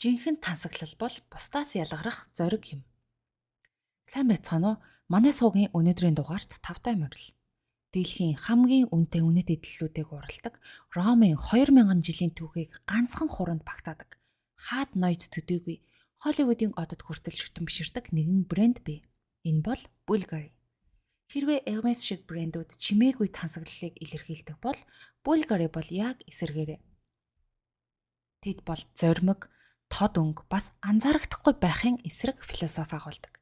Жинхэнэ тансаглал бол бусдаас ялгарах зориг юм. Сайн байцгаана уу? Манай суугийн өнөөдрийн дугаарт тавтай морил. Дэлхийн хамгийн үнэтэй үнэт эдлэлүүдийг уралдаг Ромын 2000 жилийн түүхийг ганцхан хуруунд багтаадаг. Хаад ноёд төдийгүй Холливуудын одод хүртэл шүтэн биширдэг нэгэн брэнд бий. Энэ бол Bulgari. Хэрвээ Hermes шиг брэндүүд чимээгүй тансаглалыг илэрхийлдэг бол Bulgari бол яг эсэргээрээ. Тэд бол зоримог, тод өнгө бас анзаарагдахгүй байхын эсрэг философи агуулдаг.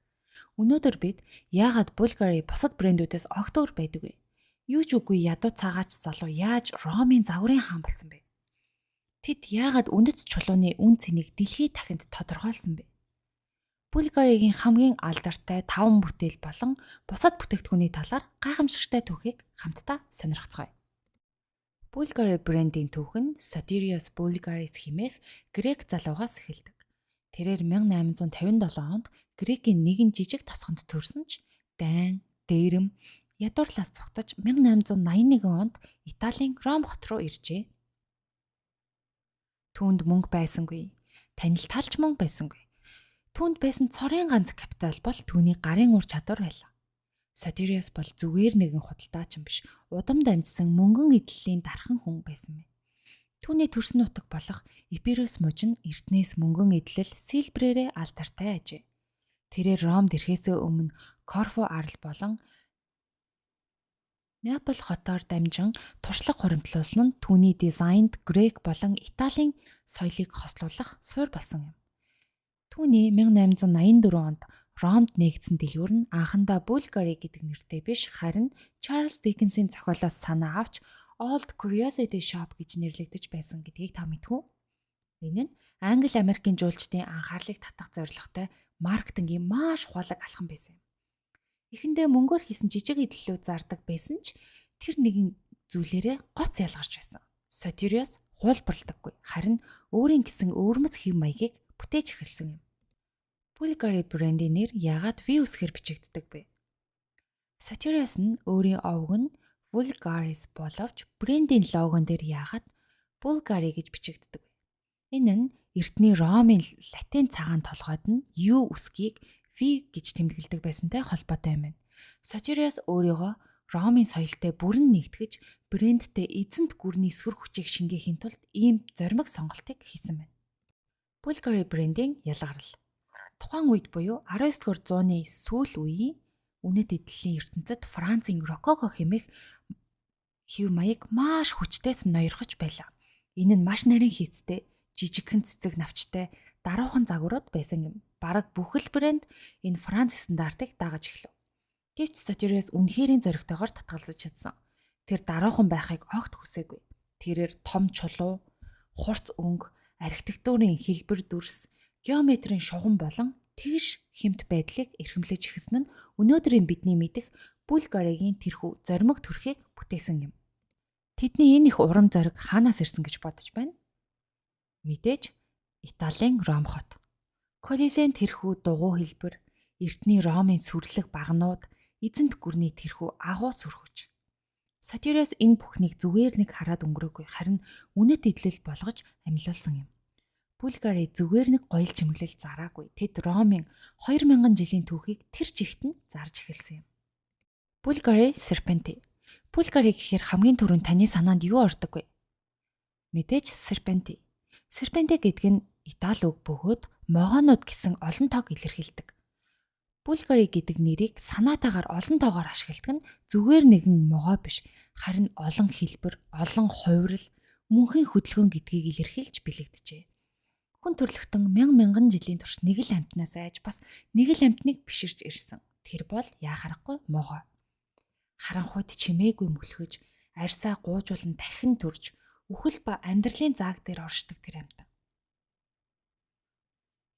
Өнөөдөр бид яагаад Bulgari бусад брэндүүдээс огт өөр байдаг вэ? Юу ч үгүй ядуу цагаач залуу яаж Ромын загварын хаан болсон бэ? Тэд яагаад үнэт чулууны үн цэнийг дэлхий дахинд тодорхойлсон бэ? Bulgari-гийн хамгийн алдартай 5 бүтээл болон бусад бүтээгдэхүүний талаар гайхамшигтай түүхийг хамтдаа сонирхцгоё. Bulgari брендийн түүх нь Sotirios Bulgaris хэмээх грек залуугаас эхэлдэг. Тэрээр 1857 онд Грекийн нэгэн жижиг тосгонд төрсөн ч дайн, дээрэм, ядуурлаас цугтаж 1881 онд Италийн Ром хот руу иржээ. Түүнд мөнгө байсангүй, танил талч мөн байсангүй. Түүнд байсан цорын ганц капитал бол түүний гарын ур чадвар байлаа. Сотириос бол зүгээр нэгэн худалдаачин биш, удам дамжсан мөнгөн эдлэлийн дархан хүн байсан юм. Түүний төрсөн нутаг болох Эпирус мужи нь эртнээс мөнгөн эдлэл силбрээрээ алдартай ажээ. Тэрээр Ромд ирэхээсээ өмнө Корфу арал болон Неаполь хотоор дамжин туршлага хуримтлуулсан нь түүний дизайнд грек болон Италийн соёлыг хослуулах суурь болсон юм. Түүний 1884 онд Ромд нээгдсэн дэлгүүр нь анхандаа Bulgari гэдэг нэртэй биш харин Чарльз Диккенсийн зохиолоос санаа авч Old Curiosity Shop гэж нэрлэгдэж байсан гэдгийг та мэдэх үү? Энэ нь Англи Америкийн жуулчдын анхаарлыг татах зорилготой маркетингийн маш ухаалаг алхам байсан юм. Эхэндээ мөнгөөр хийсэн жижиг эдлэлүүд зардаг байсан ч тэр нэгэн зүйлээрээ гоц ялгарч байсан. Сотириос хуулбарладаггүй. Харин өөрийн гэсэн өвөрмөц хэв маягийг бүтээж эхэлсэн юм. Bulgari брендийн нэр яагаад V үсгээр бичигддэг бэ? Сотириос нь өөрийн овг нь Vulgaris боловч брендийн логон дээр яагаад Bulgari гэж бичигддэг вэ? Энэ нь эртний Ромын латин цагаан толгойд нь U үсгийг V гэж тэмдэглэдэг байсантай холбоотой юм байна. Сотириос өөрийгөө Ромын соёлтой бүрэн нэгтгэж брендтэй эзэнт гүрний сүр хүчийг шингээхийн тулд ийм зоримог сонголтыг хийсэн байна. Bulgari брендийн ялгарл. Тухайн үед буюу 19 дугаар зууны сүүл үеийн үнэт эдлэлийн ертөнцид Францын рококо хэмээх хэв маяг маш хүчтэй ноёрхож байлаа. Энэ нь маш нарийн хийцтэй, жижигхэн цэцэг навчтай даруухан загварууд байсан юм. Бараг бүхэл брэнд энэ Франц стандартыг дагаж эхлэв. Гэвч Сотириос үнэхэрийн зоригтойгоор татгалзаж чадсан. Тэр даруухан байхыг огт хүсээгүй. Тэрээр том чулуу, хурц өнгө, архитектурын хэлбэр дүрс, геометрийн шугам болон тэгш хэмт байдлыг эрхэмлэж эхэлсэн нь өнөөдрийн бидний мэдэх Булгаригийн тэрхүү зоримог төрхийг бүтээсэн юм. Тэдний энэ их урам зориг хаанаас ирсэн гэж бодож байна? Мэдээж Италийн Ром хот. Колизеын тэрхүү дугуй хэлбэр, эртний Ромын сүрлэг багнууд, эзэнт гүрний тэрхүү агуу сүр хүч. Сотириос энэ бүхнийг зүгээр нэг хараад өнгөрөөгүй, харин үнэт эдлэл болгож амьлуулсан юм. Булгари зүгээр нэг гоёл чимэглэл зараагүй. Тэд Ромын 2000 жилийн түүхийг тэр чигт нь зарж эхэлсэн юм. Bulgari Serpenti. Bulgari гэхээр хамгийн түрүүнд таны санаанд юу ордог вэ? Мэдээж Serpenti. Serpenti гэдэг нь Итали үг бөгөөд могоонууд гэсэн олон тоог илэрхийлдэг. Bulgari гэдэг нэрийг санаатаагаар олон тоогоор ашигладаг нь зүгээр нэгэн могой биш, харин олон хэлбэр, олон хувирал, мөнхийн хөдөлгөөн гэдгийг илэрхийлж бэлэгджээ. Хүн төрөлхтөн мянган мянган жилийн турш нэг л амьтнаас айж бас нэг л амьтныг биширч ирсэн. Тэр бол яа харахгүй могой. Харанхуйд чимээгүй мөлхөж, арьсаа гуужуулан дахин төрж, үхэл ба амьдралын зааг дээр оршдог тэр амьтан.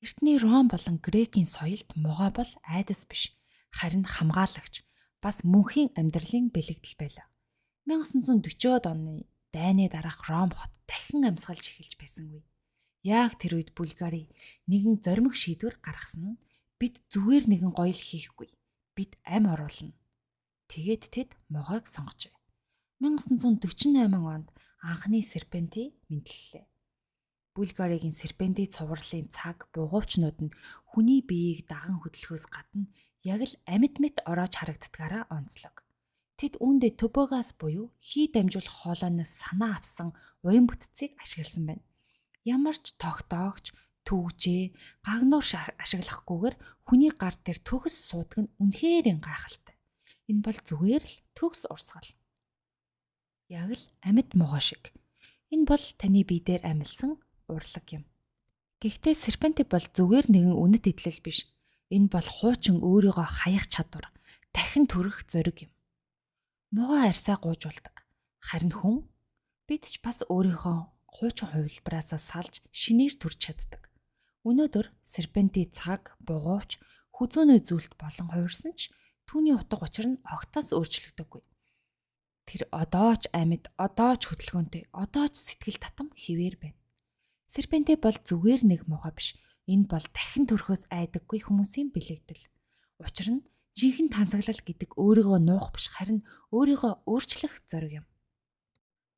Эртний Ром болон Грекийн соёлд могой бол айдас биш, харин хамгаалагч, бас мөнхийн амьдралын бэлэгдэл байлаа. 1940-од оны дайны дараах Ром хот дахин амьсгалж эхэлж байсан үе. Яг тэр үед Булгари нэгэн зоримог шийдвэр гаргасан нь бид зүгээр нэгэн гоёл хийхгүй. Бид ам оруулна. Тэгээд тэд могойг сонгожээ. 1948 онд анхны Серпенти мэдлэлээ. Булгаригийн Серпенти цувралын цаг бугуувчнууд нь хүний биеийг даган хөдлөхөөс гадна яг л амьд мэт ороож харагддгаараа онцлог. Тэд үүндээ тубогас буюу хий дамжуулах хоолойноос санаа авсан уян бүтцийг ашигласан байна. Ямар ч тогтоогч, түгжээ, гагнуур ашиглахгүйгээр хүний гар дээр төгс суудаг нь үнэхээр гайхалтай. Энэ бол зүгээр л төгс урсгал. Яг л амьд могоо шиг. Энэ бол таны бие дээр амилсан урлаг юм. Гэхдээ серпенти бол зүгээр нэгэн үнэт эдлэл биш. Энэ бол хуучин өөрийгөө хаях чадвар, дахин төрөх зориг юм. Могоо арьсаа гуйжуулдаг. Харин хүн бид ч бас өөрийнхөө хуучин хувилбараасаа салж шинээр төрж чаддаг. Өнөөдөр серпенти цаг, бугуувч, хүзүүний зүйлт болон хувирсан ч түүний утга учир нь огтоос өөрчлөгдөггүй. Тэр одоо ч амьд, одоо ч хөдөлгөөнтэй, одоо ч сэтгэл татам хിവэр байна. Серпенти бол зүгээр нэг муухай биш. Энэ бол дахин төрхөөс айдаггүй хүмүүсийн бэлэгдэл. Учир нь жинхэнэ тансаглал гэдэг өөрийгөө нуух биш, харин өөрийгөө өөрчлөх зориг юм.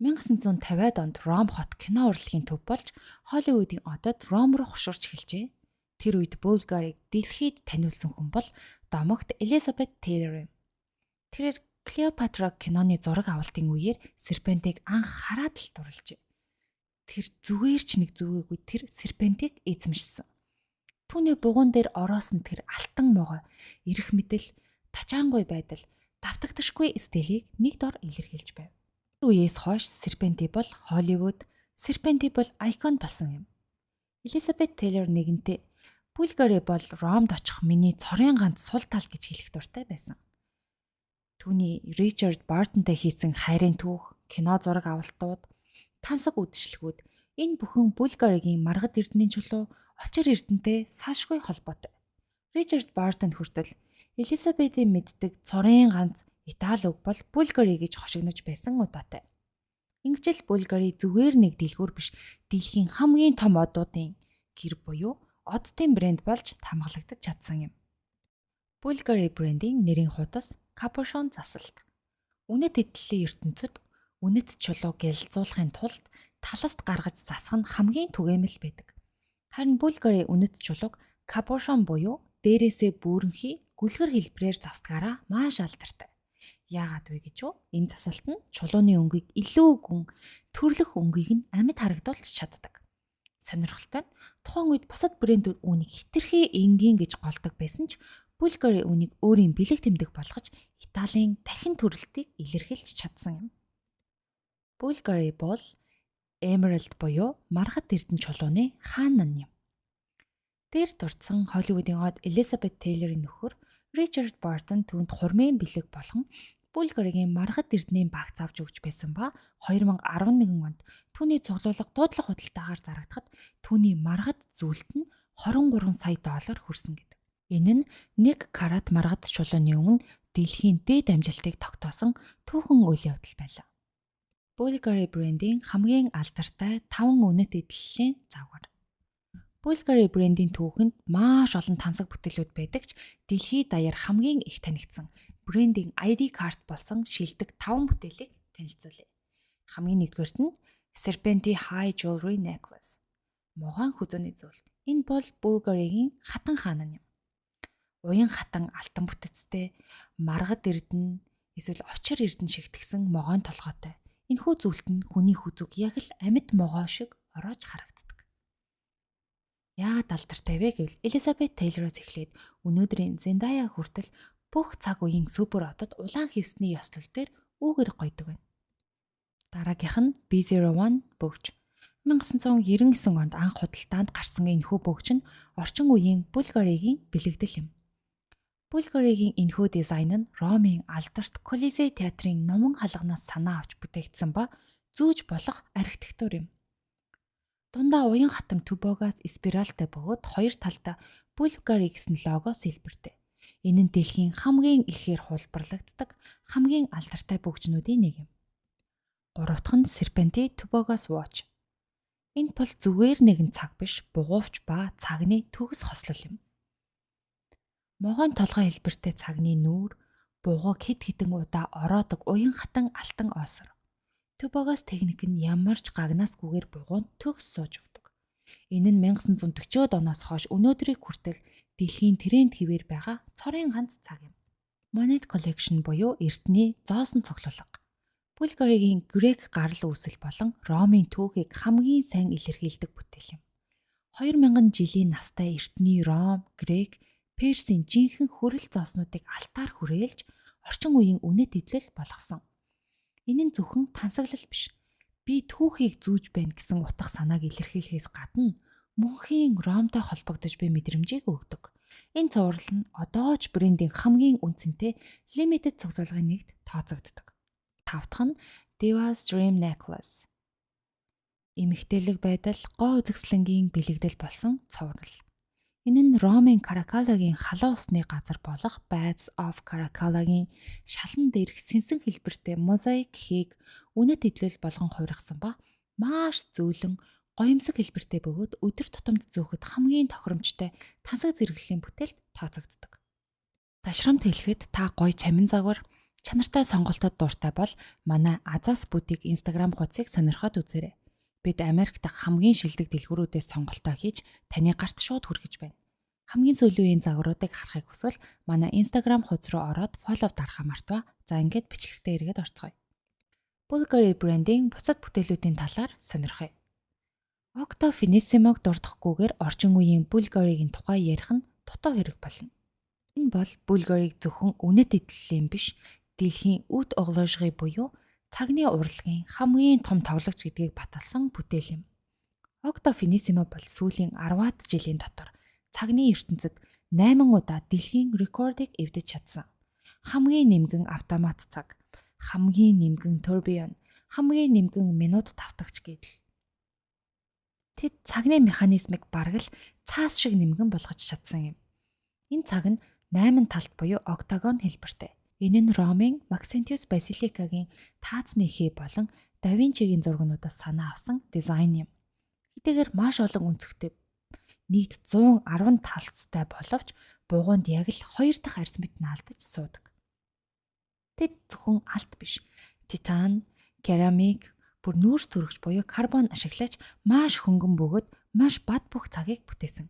1950-ад онд Ром хот кино урлагийн төв болж Холливуудын одод Ром руу хошуурч эхэлжээ. Тэр үед Булгарийг дэлхийд таниулсан хүн бол домогт Элизабет Тейлор юм. Тэрээр Клеопатра киноны зураг авалтын үеэр Серпентийг анх хараад л дурлжээ. Тэр зүгээр ч нэг зүгээгүй тэр серпентийг эзэмшсэн. Түүний бугуун дээр ороосон тэр алтан могой, эрх мэдэл, тачаангүй байдал, давтагдашгүй стилийг нэг дор илэрхийлж байв. Тэр үеэс хойш серпенти бол Холливуд, серпенти бол айкон болсон юм. Элизабет Тейлор нэгэнтээ Булгари бол Ромд очих миний цорын ганц сул тал гэж хэлэх дуртай байсан. Түүний Ричард Бартонтай хийсэн хайрын түүх, кино зураг авалтууд, тансаг үдшилгүүд энэ бүхэн Булгаригийн маргад эрдэнийн чулуу очир эрдэнтэй салшгүй холбоотой. Ричард Бартон хүртэл Элизабетийн мэддэг цорын ганц Итали үг бол Булгари гэж хошигнож байсан удаатай. Ингэж л Булгари зүгээр нэг дэлгүүр биш, дэлхийн хамгийн том одуудын гэр буюу оддын брэнд болж хамгаалагдаж чадсан юм. Булгари брендийн нэрийн хуудас капушон засалт. Үнэт эдлэлийн ертөнцид үнэт чулуу гялалзуулахын тулд таласт гаргаж засах нь хамгийн түгээмэл байдаг. Харин Булгари үнэт чулууг капушон буюу дээрээсээ бүрэнхий гүлгэр хэлбэрээр засдгаараа маш алдартай. Яагаад вэ гэж юу? Энэ засалт нь чулууны өнгийг илүү гүн, төрлөх өнгийг нь амьд харагдуулж чаддаг. Сонирхолтой нь тухайн үед бусад брэндүүд үүнийг хэтэрхий энгийн гэж голдог байсан ч Булгари үүнийг өөрийн бэлэг тэмдэг болгож Италийн дахин төрөлтийг илэрхийлж чадсан юм. Булгари бол Emerald буюу маргад эрдэнэ чулууны хаан нан юм. Дээр дурдсан Холливуудын од Элизабет Тейлорын нөхөр Ричард Бартон түүнд хурмын бэлэг болгон Булгаригийн маргад эрдэнийн багц авч өгч байсан ба 2011 онд түүний цуглуулга дуудлага худалдаагаар зарагдахад түүний маргад зүйлт нь 23 сая доллар хүрсэн гэдэг. Энэ нь 1 карат маргад чулууны өмнө дэлхийн дээд амжилтыг тогтоосон түүхэн үйл явдал байлаа. Bulgari брендийн хамгийн алдартай 5 үнэт эдлэлийн загвар. Bulgari брендийн түүхэнд маш олон тансаг бүтээлүүд байдаг ч дэлхийд даяар хамгийн их танигдсан брендийн ID карт болсон шилдэг 5 бүтээлийг танилцуулъя. Хамгийн нэгдүгээрт нь Serpenti High Jewelry Necklace. Могоон хүзүүний зүйлт. Энэ бол Bulgari-гийн хатан хаан юм. Уян хатан алтан бүтэцтэй, маргад эрдэнэ эсвэл очир эрдэнэ шигтгэсэн могоон толгойтой. Энэхүү зүйлт нь хүний хүзүүг яг л амьд могоо шиг ороож харагддаг. Яагаад алдартай вэ гэвэл Элизабет Тейлороос эхлээд өнөөдрийн Зендая хүртэл бүх цаг үеийн супер одод улаан хевсний ёслол дээр үүгээр гойдог байна. Дараагийнх нь B01 бөгж. 1999 онд анх худалдаанд гарсан энэхүү бөгж нь орчин үеийн Булгаригийн бэлэгдэл юм. Булгаригийн энэхүү дизайн нь Ромын алдарт Колизей театрын номон халганаас санаа авч бүтээгдсэн ба зүүж болох архитектур юм. Дундаа уян хатан тубогаас спиральтай бөгөөд хоёр талдаа Булгари гэсэн лого сэлбэртэй. Энэ нь дэлхийн хамгийн ихээр хулбарлагддаг хамгийн алдартай бөгжнүүдийн нэг юм. Гурав дахь нь Serpenti Tubogas Watch. Энэ бол зүгээр нэгэн цаг биш, бугуувч ба цагны төгс хослол юм. Могоон толгой хэлбэртэй цагны нүүр, бугуйг хэд хэдэн удаа ороодог уян хатан алтан оосор. Tubogas техник нь ямар ч гагнаасгүйгээр бугуунд төгс сууж өгдөг. Энэ нь 1940-од оноос хойш өнөөдрийг хүртэл дэлхийн тренд хэвээр байгаа цорын ганц цаг юм. Monet Collection буюу эртний зоосон цуглуулга. Булгаригийн грек гарал үүсэл болон Ромын түүхийг хамгийн сайн илэрхийлдэг бүтээл юм. 2000 жилийн настай эртний Ром, Грек, Персийн жинхэнэ хүрэл зооснуудыг алтаар хүрээлж орчин үеийн үнэт эдлэл болгосон. Энэ нь зөвхөн тансаглал биш. Би түүхийг зүүж байна гэсэн утга санааг илэрхийлэхээс гадна мөнхийн Ромтой холбогдож буй мэдрэмжийг өгдөг. Энэ цуврал нь одоо ч брендийн хамгийн үнцэнтэй limited цуглуулгын нэгт тооцогддог. Тав дахь нь Diva's Dream Necklace. Эмэгтэйлэг байдал гоо үзэсгэлэнгийн бэлэгдэл болсон цуврал. Энэ нь Ромын Каракалагийн халуун усны газар болох Baths of Caracalla-гийн шалан дээрх сэнсэн хэлбэртэй мозаик хээг үнэт эдлэл болгон хувиргасан ба маш зөөлөн гоёмсог хэлбэртэй бөгөөд өдөр тутамд зөөхөд хамгийн тохиромжтой тансаг зэрэглэлийн бүтээлд тооцогддог. Ташрамт хэлэхэд та гоё чамин загвар чанартай сонголтод дуртай бол манай Азас Бутик Instagram хуудсыг сонирхоод үзээрэй. Бид Америк дахь хамгийн шилдэг дэлгүүрүүдээс сонголтоо хийж таны гарт шууд хүргэж байна. Хамгийн сүүлийн үеийн загваруудыг харахыг хүсвэл манай Instagram хуудас руу ороод follow дарахаа мартваа. За ингээд бичлэгтээ эргээд орцгоё. Bulgari брендийн бусад бүтээлүүдийн талаар сонирхъя. Octo Finissimo-г дурдахгүйгээр орчин үеийн Bulgari-гийн тухай ярих нь дутуу хэрэг болно. Энэ бол Bulgari-г зөвхөн үнэт эдлэлийн биш, дэлхийн үт оглоожгыг буюу цагны урлагийн хамгийн том тоглогч гэдгийг баталсан бүтээл юм. Octo Finissimo бол сүүлийн 10-аад жилийн дотор цагны ертөнцид 8 удаа дэлхийн рекордыг эвдэж чадсан. Хамгийн нэмгэн автомат цаг, хамгийн нэмгэн турбион, хамгийн нэмгэн минут тавтагч гэдэл. Тэд цагны механизмыг бараг л цаас шиг нэмгэн болгож чадсан юм. Энэ цаг нь 8 талт буюу октагон хэлбэртэй. Энэ нь Ромын Максентиус Базиликагийн таазны хээ болон да Винчигийн зургнуудаас санаа авсан дизайн юм. Хэдийгээр маш олон өнцөгтэй нийт 110 талцтай боловч бугуунд яг л 2 дахь арьс мэт наалдаж суудаг. Тэд зөвхөн алт биш. Титан, керамик, бүр нүүрс төрөгч буюу карбон ашиглаж маш хөнгөн бөгөөд маш бад бүх цагийг бүтээсэн.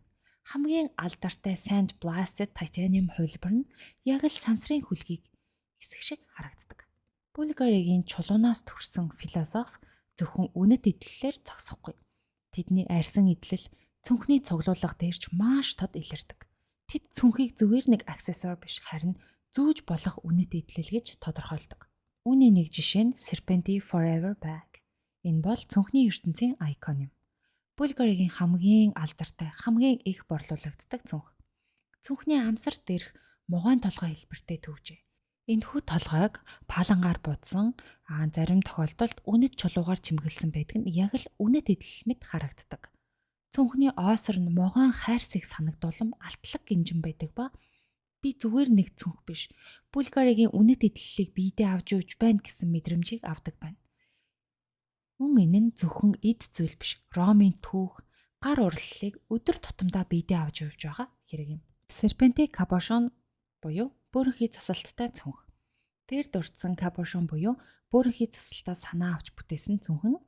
Хамгийн алдартай sand blasted titanium хувилбар нь яг л сансрын хүлгийг хэсэг шиг харагддаг. Булгаригийн чулуунаас төрсэн философи зөвхөн үнэт эдлэлээр зогсохгүй. Тэдний арьсан эдлэл цүнхний цуглуулга дээр ч маш тод илэрдэг. Тэд цүнхийг зүгээр нэг аксессуар биш харин зүүж болох үнэт эдлэл гэж тодорхойлдог. Үүний нэг жишээ нь Serpenti Forever Bag. Энэ бол цүнхний ертөнцийн айкон юм. Булгаригийн хамгийн алдартай, хамгийн их борлуулагддаг цүнх. Цүнхний амсар дээрх могойн толгой хэлбэртэй төвжээ. Энэхүү толгойг палангаар будсан, зарим тохиолдолд үнэт чулуугаар чимгэлсэн байдаг нь яг л үнэт эдлэл мэт харагддаг. Цүнхний оосор нь могойн хайрсыг санагдуулан алтлаг гинжин байдаг ба би зүгээр нэг цүнх биш. Булгаригийн үнэт эдлэлийг биедээ авч явж байна гэсэн мэдрэмжийг авдаг байна. Мөн энэ нь зөвхөн эд зүйл биш. Ромын түүх, гар урлалыг өдөр тутамдаа биедээ авч явж байгаа хэрэг юм. Serpenti Cabochon буюу бөөрөнхий засалттай цүнх. Тэр дурдсан Cabochon буюу бөөрөнхий засалтаас санаа авч бүтээсэн цүнх нь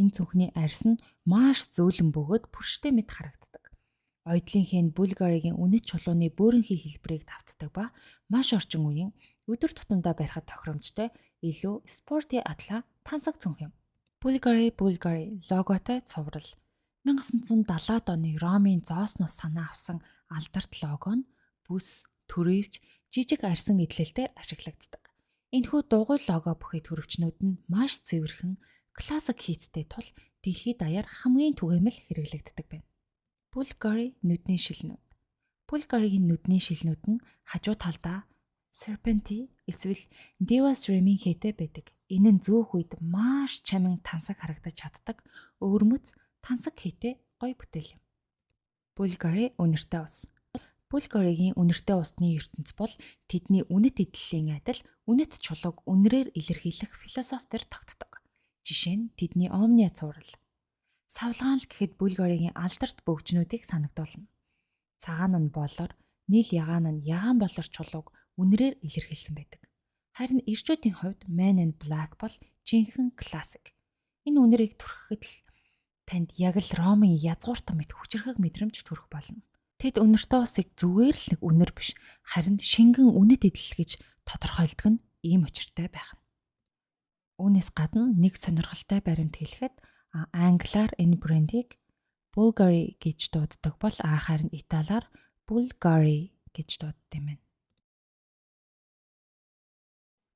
энэ цүнхний арьс нь маш зөөлөн бөгөөд пүрштэй мэт харагддаг. Ойдлын хэн Булгаригийн үнэт чулууны бөөрөнхий хэлбэрийг давтдаг ба маш орчин үеийн өдөр тутамдаа барихад тохиромжтой илүү спорти атлаа тансаг цүнх юм. Bulgari Bulgari логотой цуврал. 1970-ад оны Ромын зоосноос санаа авсан алдарт лого нь бүс, төрөвч, жижиг арьсан эдлэлээр ашиглагддаг. Энэхүү дугуй лого бүхий төрөвчнүүд нь маш цэвэрхэн классик хийцтэй тул дэлхийд даяар хамгийн түгээмэл хэрэглэгддэг байна. Bulgari нүдний шилнүүд. Bulgari-гийн нүдний шилнүүд нь хажуу талдаа Serpenti эсвэл Diva's Dream-ийн хээтэй байдаг. Энэ нь зөөх үед маш чамин тансаг харагдаж чаддаг өвөрмөц тансаг хээтэй гоё бүтээл юм. Bulgari үнэртэй ус. Bulgari-гийн үнэртэй усны ертөнц бол тэдний үнэт эдлэлийн адил үнэт чулууг үнэрээр илэрхийлэх философи төр тогтдог. Жишээ нь тэдний Omnia цуврал. Савлгаан л гэхэд Bulgari-гийн алдарт бөгжнүүдийг санагдуулна. Цагаан нь болор, нийл ягаан нь ягаан болор чулууг үнэрээр илэрхийлсэн байдаг. Харин ирчүүдийн хувьд Man in Black бол жинхэнэ классик. Энэ үнэрийг түрхэхэд л Танд яг л Ромын язгууртан мэт хүчирхэг мэдрэмж төрөх болно. Тэд үнэртэй усыг зүгээр л нэг үнэр биш, харин шингэн үнэт эдлэл гэж тодорхойлдог нь ийм учиртай байх нь. Үүнээс гадна нэг сонирхолтой баримт хэлэхэд англиар энэ брендийг Bulgari гэж дууддаг бол харин италиар Bulgari гэж дууддаг юм байна.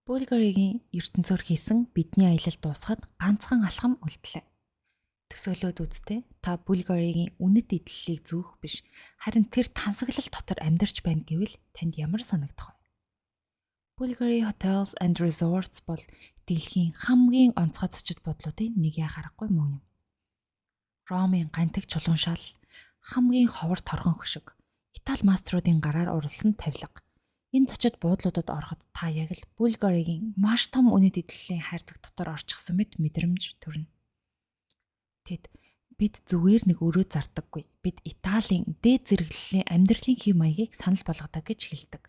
Bulgari-гийн ертөнцөөр хийсэн бидний аялал дуусахад ганцхан алхам үлдлээ. Төсөөлөөд үзтээ та Bulgari-гийн үнэт эдлэлийг зөөх биш, харин тэр тансаглал дотор амьдарч байна гэвэл танд ямар санагдах вэ? Bulgari Hotels and Resorts бол дэлхийн хамгийн онцгой зочид буудлуудын нэг яах аргагүй мөн юм. Ромын гантик чулуун шал, хамгийн ховор торгон хөшиг, Итали маструудын гараар уралсан тавилга. Энэ зочид буудлуудад ороход та яг л Bulgari-гийн маш том үнэт эдлэлийн хайрцаг дотор орчихсон мэт мэдрэмж төрнө. Тэд бид зүгээр нэг өрөө зардаггүй. Бид Италийн дээд зэрэглэлийн амьдралын хэв маягийг санал болгодог гэж хэлдэг.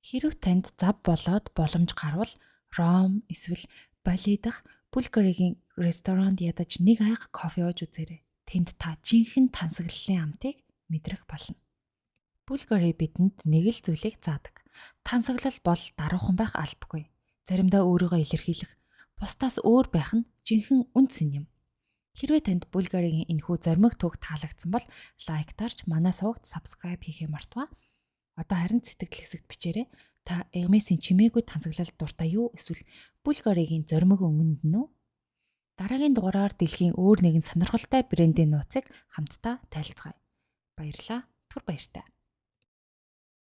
Хэрв танд зав болоод боломж гарвал Ром эсвэл Бали дахь Bulgari-гийн ресторанд ядаж нэг аяга кофе ууж үзээрэй. Тэнд та жинхэнэ тансаглалын амтыг мэдрэх болно. Bulgari бидэнд нэг л зүйлийг заадаг. Тансаглал бол даруухан байх албагүй. Заримдаа өөрийгөө илэрхийлэх, бусдаас өөр байх нь жинхэнэ үн цэн юм. Хэрвээ танд Bulgari-гийн энэхүү зоримог түүх таалагдсан бол лайк дарж манай сувагт subscribe хийхээ мартваа. Одоо харин сэтгэл хэсэгт бичээрэй. Та Hermes-ийн чимээгүй тансаглалд дуртай юу? Эсвэл Bulgari-гийн зоримог өнгөнд нь үү? Дараагийн дугаараар дэлхийн өөр нэгэн сонирхолтой брендийн нууцыг хамтдаа танилцгаая. Баярлалаа. Түр баяртай.